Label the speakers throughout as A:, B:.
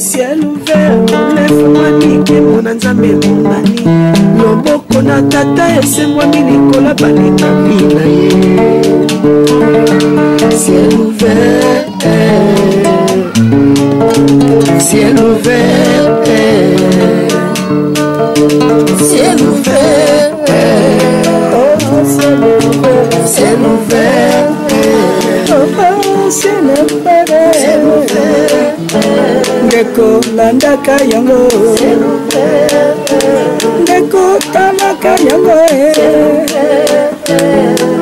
A: Ciel ouvert olefungwami nkembo na nzambe emonani loboko na tata esembwami likolo balingami na ye ciel ouvert ciel ouvert ciel ouvert oh, ciel ouvert ciel ouvert oh, ciel ouvert ciel ouvert ndeko landaka yango ndeko talaka yango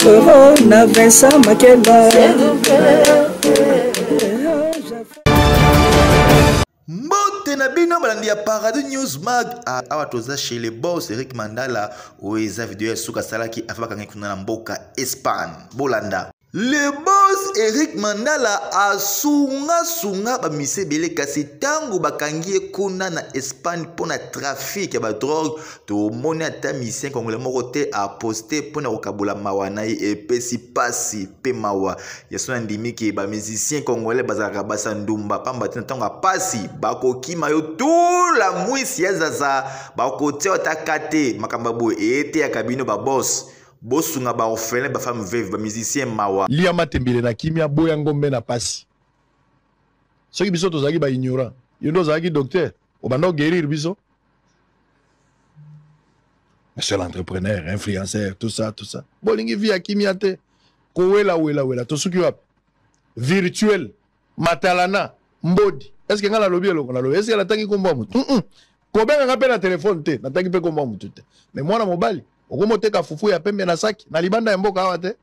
A: oh, na Vincent Makela.
B: Mbote na bino balandi ya Paradis News Mag. Ah, awa toza chez le boss Eric Mandala oyo eza video ya suka asalaki afa bakangi kuna na mboka Espagne. Bolanda. Le boss Eric Mandala asunga sunga ba mise ebele kasi ntango bakangi ye kuna na Espagne mpo na trafic ya ba drogue tomoni ata misien congolais moko te aposte mpo na kokabola mawa na ye epesi pasi mpe mawa ya so nandimi ke ba musicien congolais bazalaka basa ndumba pamba te na ntango ya pasi bakokima yo tula mwisi ya zaza bakotia ata kate makambo ya boye eteyaka bino ba boss bosunga ba orphelin ba femme veuve ba musicien mawa.
C: Lia matembele na kimia boya ngombe na pasi soki biso tozalaki ba ignorant yo nde ozalaki docteur obanda oguerir biso monsieur l'entrepreneur influenceur tout ça tout ça bolingi vie ya kimia te kowela wela wela tosuki wapi virtuel matalana mbodi est ce que ngai nalobi eloko nalobi est ce que natangi nkombo ya motu mm -mm. kobenga nga mpe na telefone te natangi mpe nkombo ya motu te me mwana mobali okomi oteka fufu ya pembe na saki na libanda ya mboka awa te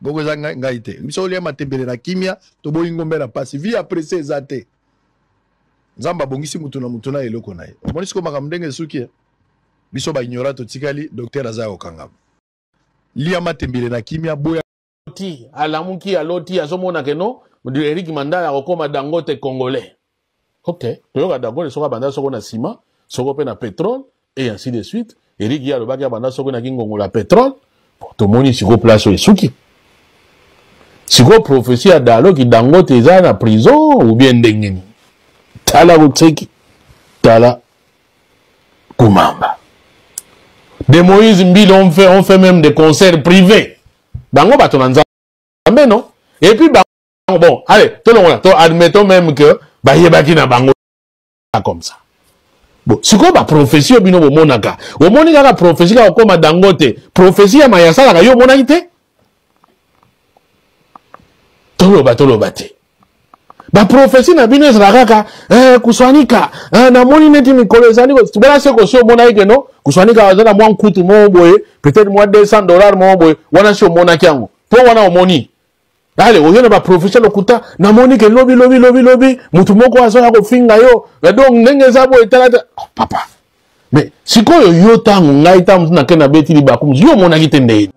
C: boko eza ngai te biso olia matembele na kimia toboyi ngombe na pasi vie ya presse eza te nzambe abongisi motu na motu na eloko na ye omoni sikoyo makambo ndenge esuki eh? Biso ba ignorant totikali docteur aza ya kokangama lia matembele na kimia boya
D: Ti alamuki aloti azomona ke no Eric Mandala akokoma Dangote congolais. Ok, toyoka Dangote soko abanda soko na ciment, soko pe na pétrole et ainsi de suite. Eric ye alobaki abanda soko na kingongola pétrole. Bon, tomoni siko place oyo esuki. Siko prophétie ya Dalo ki Dangote eza na prison ou bien ndenge nini? Tala kotseki. Tala Kumamba. De Moïse Mbile on fait même des concerts privés. Bango bato na Nzambe non? Et puis bango bon, allez, tolongola, to admettons même que bayebaki na bango comme ça. Bon, sikoyo ba prophétie oyo bino bomonaka. Omoni kaka prophétie kaka okoma Dangote, prophétie ya maya asalaka yo omonaki te? Toloba toloba te. Ba prophétie na bino ezalaka kaka eh, kuswanika eh, namoni neti mikolo ezali wana se kosi omonaki ke no kuswanika aza na mwa nkutu moko boye peut-être mwa 200 dollars moko boye wana si omonaki yango mpo wana omoni ale oyo na baprofesie lokuta namoni ke lobi lobi lobi lobi motu moko azoya kofinga yo donc ndenge eza boye tala ta oh, papa mais sikoyo yo ntango ngai ntango mosusu nake nabeti libaku mosusu yo omonaki te ndenge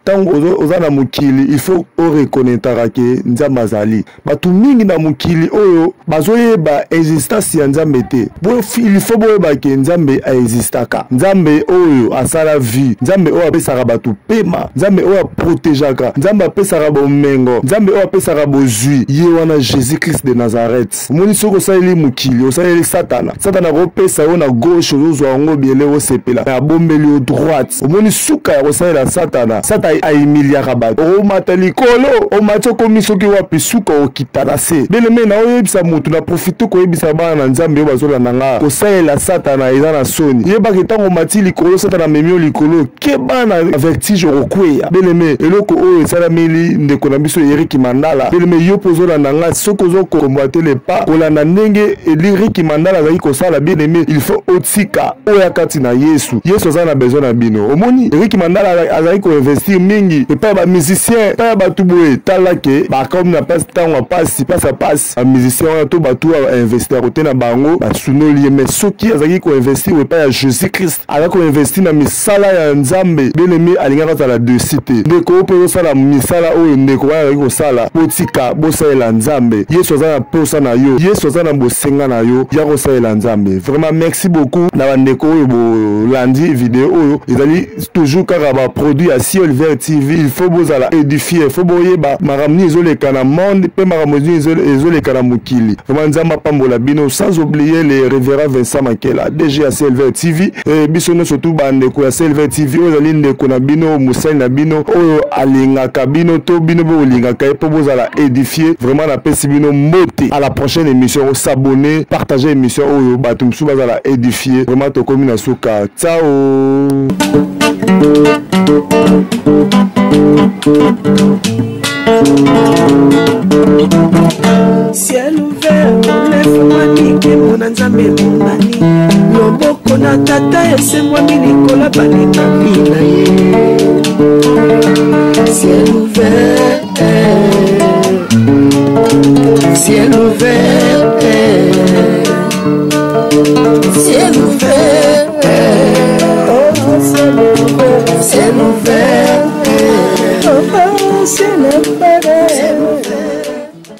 E: Ntango oza na mokili, il faut oreconnaîtraka ke Nzambe azali. Bato mingi na mokili oyo bazoyeba existence ya Nzambe te. Il faut boyeba ke Nzambe aexistaka. Nzambe oyo asala vie, Nzambe oyo apesaka bato pema, Nzambe oyo aprotegeaka, Nzambe apesaka bomengo, Nzambe oyo apesaka bozwi, ye wana Jésus Christ de Nazareth. Omoni, soki osaleli mokili, osaleli Satana, Satana akopesa yo na gauche, ozozwa yango biele, osepela, abombeli yo droite. Omoni suka ya kosalela Satana. Satana ahumiliaka bato. Okomata likolo, omati, okomi soki wapi, suka okita na se. Bien-aimé, na oyebisa motu na profite koyebisa bana na Nzambe oyo bazolanda nga, kosalela Satana eza na soni. Yebaka ntango omati likolo, Satana amemi yo likolo, keba na vertige, okokweya. Bien-aimé, eloko oyo esalameli ndeko na biso Eric Mandala, bien-aimé, yo mpo ozolanda nga, soki ozokomboate le pas kolanda ndenge Eric Mandala azali kosala, bien-aimé, il faut otika oya kati na Yesu. Yesu aza na besoin na bino. Omoni, Eric Mandala azali koinvestir. mingi epai ya bamusicien, epai ya bato boye. Tala ke bakomi na mpasi, ntango ya mpasi, mpasi ya mpasi, bamusicien wana to bato oyo bainvestir kote na bango basunoli ye. Mais soki azalaki koinvestir epai ya Jésus Christ, azalaki koinvestir na misala ya Nzambe, bien aimé, alingaki azala desi te. Ndeko oyo mpe ozosala misala oyo ndeko wana azalaki kosala, botika, bosalela Nzambe. Yesu aza na mposa na yo, Yesu aza na bosenga na yo ya kosalela Nzambe. Vraiment merci beaucoup na bandeko oyo bolandi video oyo. Ezali toujours kaka baproduit ya Ciel Vert TV. Il faut bozala édifié, il faut boyeba makambo nini ezoleka na monde mpe makambo nini ezoleka na mokili. Vraiment Nzambe apambola bino, sans oublier le révérend Vincent Makela, DG ya Ciel Vert TV. E biso nyonso tu bandeko ya Ciel Vert TV, oyo ezali ndeko na bino, mosali na bino oyo alingaka bino to bino bolingaka ye mpo bozala édifié. Vraiment napesi bino mbote, à la prochaine émission. S'abonner, partager émission oyo, bato mosusu bazala édifié. Vraiment tokomi na suka. Ciao.
A: Ciel ouvert olefungwami, nkembo na Nzambe emonani, loboko na Tata esembwami likolo balingami na ye. Ciel ouvert, ciel ouvert, ciel ouvert, oh, ciel ouvert, ciel ouvert, oh, ciel ouvert.